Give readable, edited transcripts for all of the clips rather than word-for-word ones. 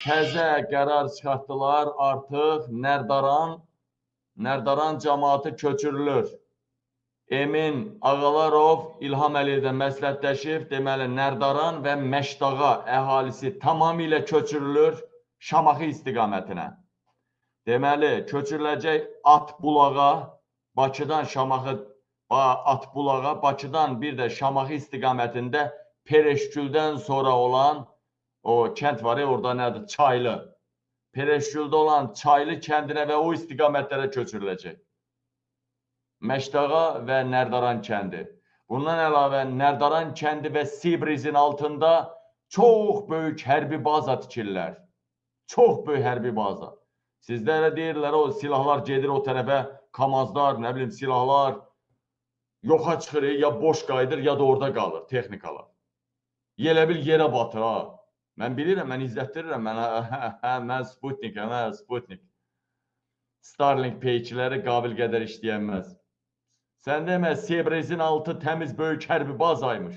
Təzə qərar çıxartdılar, artıq Nərdaran cəmaatı köçürülür. Emin Ağalarov İlham Əliyevdən məsləhətləşib, deməli Nərdaran və Məşdağa əhalisi tamamilə köçürülür Şamaxı istiqamətinə. Deməli, köçürüləcək Atbulağa, Bakıdan Şamaxı, Atbulağa, Bakıdan bir də Şamaxı istiqamətində Pereşgüldən sonra olan o kənd var ya, orada nədir? Çaylı. Pereşgüldə olan Çaylı kəndinə və o istiqamətlərə köçürüləcək. Məşdağa və Nərdaran kəndi. Bundan əlavə Nərdaran kəndi və Sibrizin altında çox böyük hərbi baza tikirlər. Çox böyük hərbi baza. Sizlərə deyirlər, o silahlar gedir o tərəfə, kamazlar, nə bilim, silahlar yoxa çıxır, ya boş qayıdır, ya da orada qalır texnikalar. Elə bil yerə batır, ha. Mən bilirəm, mən izlətdirirəm, mən Sputnik, mən Sputnik. Starlink P2-ləri qabil qədər işləyənməz. Sən demə, Sebrezin altı təmiz böyük hərbi bazaymış.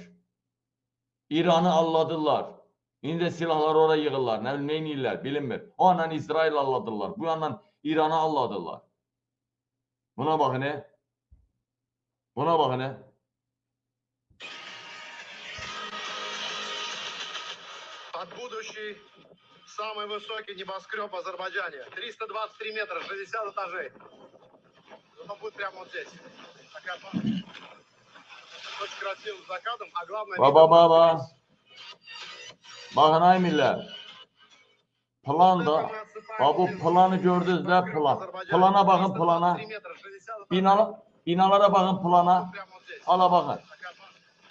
İranı alladırlar. İndi də silahları ora yığırlar. Nə bilim, nə eləyirlər, bilinmir. O yandan İsrail alladırlar, bu yandan İranı alladırlar. Buna baxın, ne? Buna baxın, ne? Под будущий самый высокий небоскреб в Азербайджане. 323 метра, 60 этажей. Он будет прямо вот здесь. Такая очень красивым закатом, а главное... Baba. Baxın, ay millət. Plan da... Bax, bu planı gördünüz də, plan. Plana baxın, plana. Binalara baxın, plana. Ala baxın.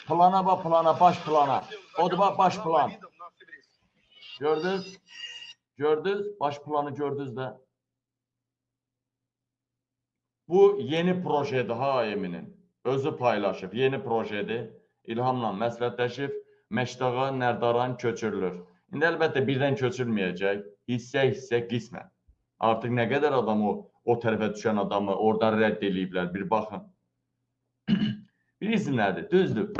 Plana bax, plana, baş plana. Odur bax, baş plan. Gördünüz? Gördünüz? Baş planı gördünüz də. Bu yeni projedir ha Eminin. Özü paylaşıb. Yeni projedir. İlhamla məsləhətləşib. Məşdağa, Nərdaran köçürülür. İndi əlbəttə birdən köçürməyəcək. Hissə-hissə qismən. Artıq nə qədər adam o tərəfə düşən adamı oradan rədd eləyiblər. Bir baxın. Bilirsiniz nədir? Düzdür.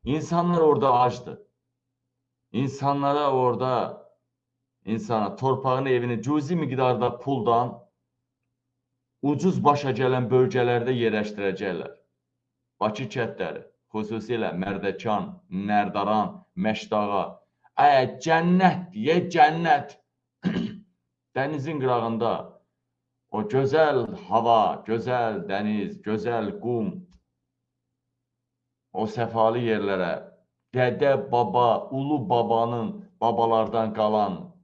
İnsanlar orada acdır. İnsanlara orada insana torpağını, evini cüzi miqdarda puldan ucuz başa gələn bölgələrdə yerləşdirəcəklər. Bakı kəndləri, xüsusilə Mərdəkan, Nərdaran, Məşdağa, cənnət deyə cənnət. Dənizin qırağında o gözəl hava, gözəl dəniz, gözəl qum, o səfalı yerlərə, dədə, baba, ulu babanın, babalardan qalan